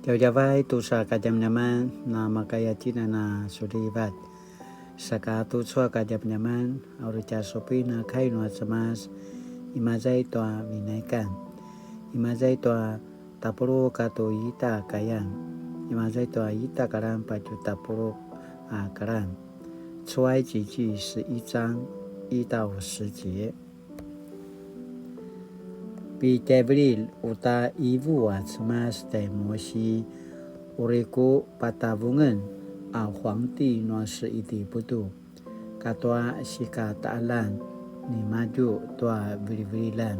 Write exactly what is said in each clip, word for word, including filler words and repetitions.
Djavadjavay tusa kadjamadjaman, na makaya tjinana sulivat. Saka tucu a kadjamadjaman, a uri tja supin a kai nua Cemas, imaza i tua Vinaikan, imaza i tua tapuluq katua ita kayan, imaza i tua ita karan patje tapuluq a karan. 出埃及记十一章一到十节。 Pitjaivililj uta ivu a Cemas tjai Musi, uri ku patavungen a huangti nua se Itiputu, katua sikataqaljan nimadju tua vilivililjan.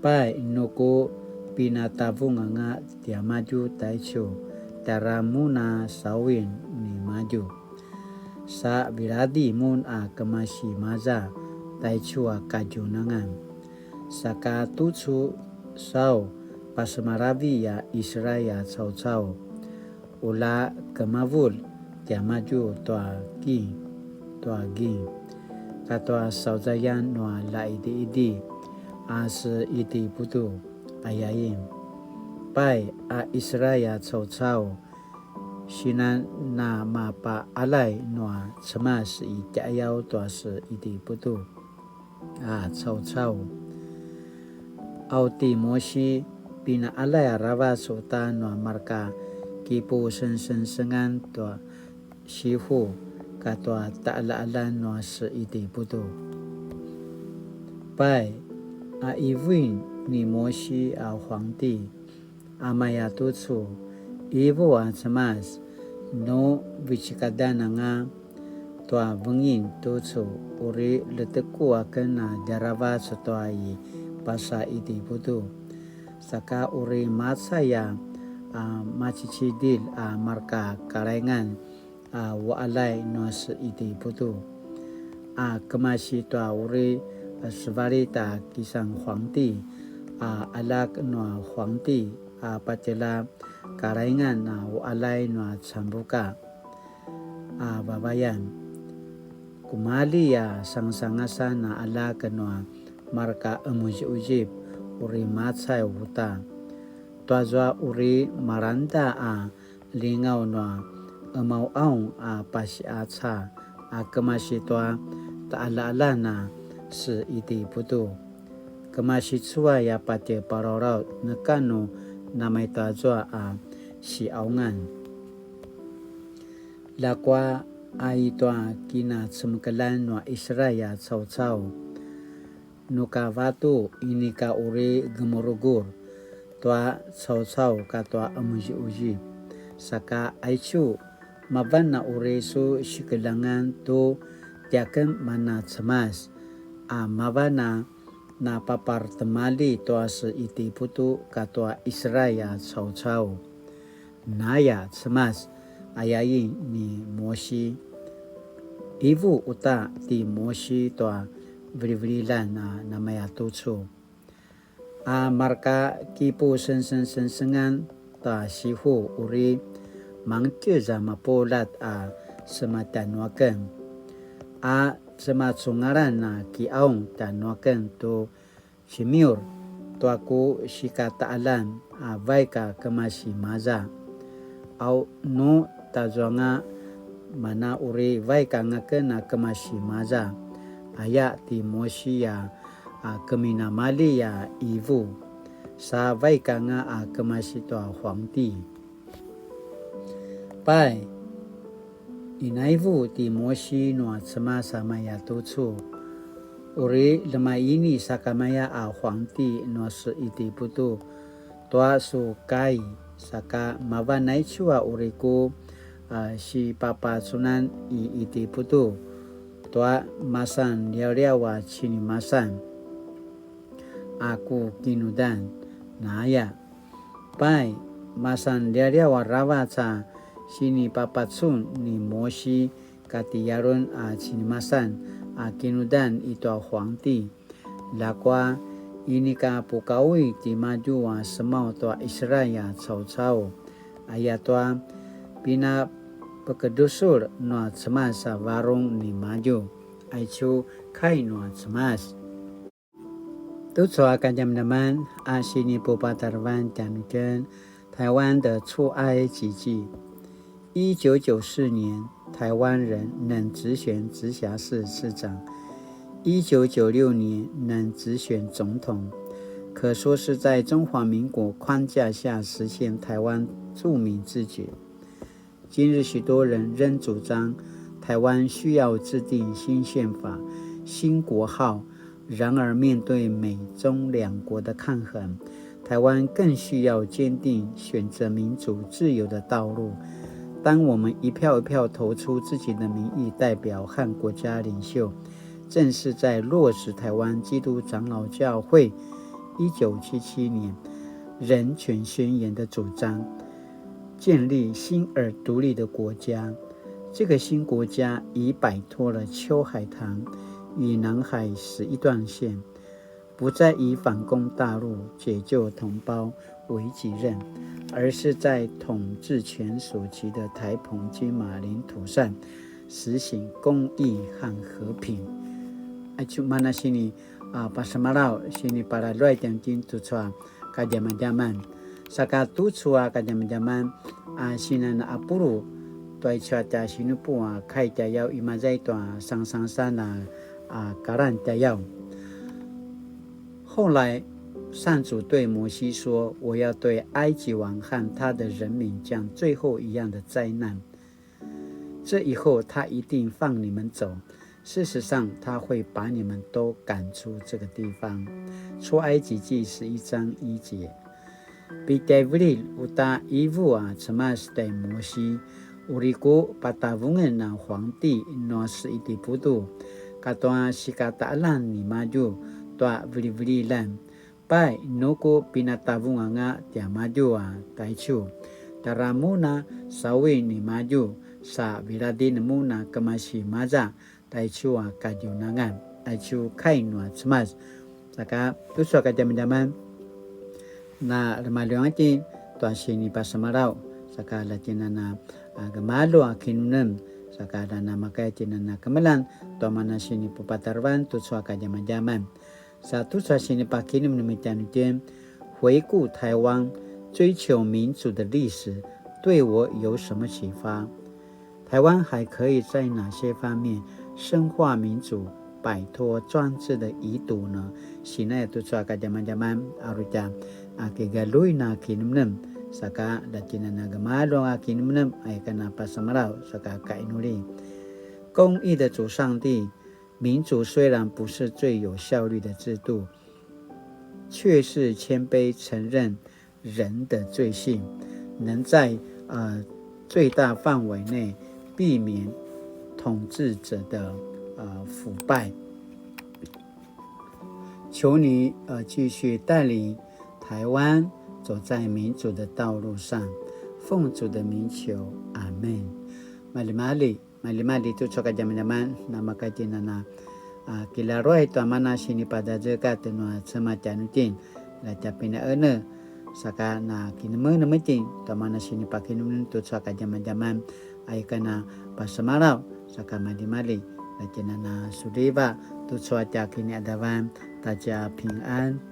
Pai, nu ku pinatavung anga tiamadju taicu, tjara mun a sauin nimadju. Sa viladi mun a kemasi maza taicu a kadjunangan. Saka tucu sau pasemalavi a Israil a caucau, ula kemavulj tiamadju tua king, tua ging, katua sauzayan nua laidiidi a se Itiputu, ayain. Pai a Israil a caucau, sinan namapaqaljay nua Cemas i tjaiqayaw tua se Itiputu a caucau. Au ti Musi, pinaqaljay aravac uta nua marka kipusengsengsengan tua sihu katua taqaljaqaljan nua se Itiputu. Pai, a ivuin ni Musi a huangti, a maya tucu, ivu a Cemas, nu vecekadan anga tua vengin tucu, uri ljeteku aken a djaravac tua i pasa Itiputu. Saka uri macay a, a macicidilj a marka kalaingan a uqaljay nua se Itiputu, a kemasi tua uri sevalit a kisan huangti, a aljak nua huangti, a patjela kalaingan a uqaljay nua cambuka a vavayan. Kumalji a sangasangasan a aljak nua marka qemuziquzip uri macay uta. Tuazua uri malangda a lingaw nua qemauqaung a pasiqaca a kemasi tua taqaljaqaljan a se Itiputu. Kemasi cuay a patje palalaut neka nu namaituazua a siqaungan. Ljakua a i tua kinacemekeljan nua Israil a caucau, nu ka vatu inika uri gemurugur tua caucau katua qemuziquzip. Saka aicu, mavan a uri su sikeljangan tu tiaken mana Cemas, a mavan a napaparetimalji tua se Itiputu katua Israil a caucau. Naya Cemas, ayain ni Musi. Ivu uta ti Musi tua vilivililjan a namaya tucu. A marka kipusengsengsengan ta sihu uri mangtjez a mapuljat a sematjanuaken, a semacungalan a kiqaung tjanuaken tu cemiur tua ku sikataqaljan a vaik a kemasi maza. Au nu tazuanga mana uri vaik anga ken a kemasi maza, aya ti Musi a, a keminamalji a ivu, sa vaik anga a kemasi tua huangti. Pai, inaivu ti Musi nua Cemas a maya tucu, uri ljemaini sakamaya a huangti nua se Itiputu tua su kai, saka mavan aicu a uri ku, a, sipapacunan i Itiputu tua masan liawliaw a cinimasan a ku kinudan, naya. Pai, masan lialiaw aravac a sinipapacun ni Musi kati Yaron a cinimasan a kinudan i tua huangti. Ljakua, inika pukaui timadju a semaw tua Israil a caucau, ayatua pinapekedusul nua Cemas a varung nimadju. Aicu kai nua Cemas. Tucu a kadjamadjaman a sinipupatarevan tjanuitjen, 台湾的出埃及记。一九九四年，台湾人能直选直辖市市长；一九九六年能直选总统，可说是在中华民国框架下实现台湾住民自决。今日许多人仍主张台湾需要制定新宪法、新国号，然而面对美中两国的抗衡，台湾更需要坚定选择民主自由的道路。当我们一票一票投出自己的民意代表和国家领袖，正是在落实台湾基督长老教会一九七七年人权宣言的主张，建立新而独立的国家。这个新国家已摆脱了秋海棠与南海十一段线，不再以反攻大陆、解救同胞为己任，而是在统治权所及的台澎金马领土上实行公义和和平。Aicu mana sini a pasemalaw, sini palaluay tjanuitjen tucu a kadjamadjaman. Saka tucu a kadjamadjaman a sinan a pulu, tua icu a tja sinupu a kai tjayaw, imaza i tua sangasangasan a, a kalan tjayaw. 后来，上主对摩西说：“我要对埃及王和他的人民降最后一样的灾难。这以后，他一定放你们走。事实上，他会把你们都赶出这个地方。”出埃及记十一章一节。Pitjaivililj uta ivu a Cemas tjai Mosi, uri ku patavungen a huangti nua se Itiputu, katua sikataqaljan nimadju tua vilivililjan. Pai, nu ku pinatavung anga tiamadju a taicu, tjara mun a sawi nimadju, sa viladin mun a kemasi maza taicu a kadjunangan, aicu kai nua Cemas. Saka tucu a kadjamadjaman, na remaljuang itjen tua sinipasemalaw, saka lja tjen a na, a, gemalju a kinemnem, saka lja na makaya tjen a na kemeljang tua mana sinipupatarevan tucu a kadjamadjaman. Sa tucu a sinipakinemnem i tjanuitjen, 回顾台湾，追求民主的历史，对我有什么启发？台湾还可以在哪些方面深化民主，摆脱专制的遗毒呢？Sinaya tucu a kadjamadjaman, aru tja, a, kigaljuin a kinemnem, saka lja tjen a na gemalju a kinemnem, aya ken a pasemalaw, saka kainuli. 公义的主上帝，民主虽然不是最有效率的制度，却是谦卑承认人的罪性，能在，呃，最大范围内避免统治者的，呃，腐败。求你，呃，继续带领台湾走在民主的道路上，奉主的名求，阿们。Malimali. Malimali tucu a kadjamadjaman, na makaya tjen a na, a, kilaruay tua mana sinipadazekatj nua Cemas tjanuitjen, lja tja pinaene, saka na kinemenem itjen tua mana sinipakinemnem tucu a kadjamadjaman, aya ken a pasemalaw, saka malimali, lja tjen a na suliva tucu a tja kiniqadavan, ta tja pingan.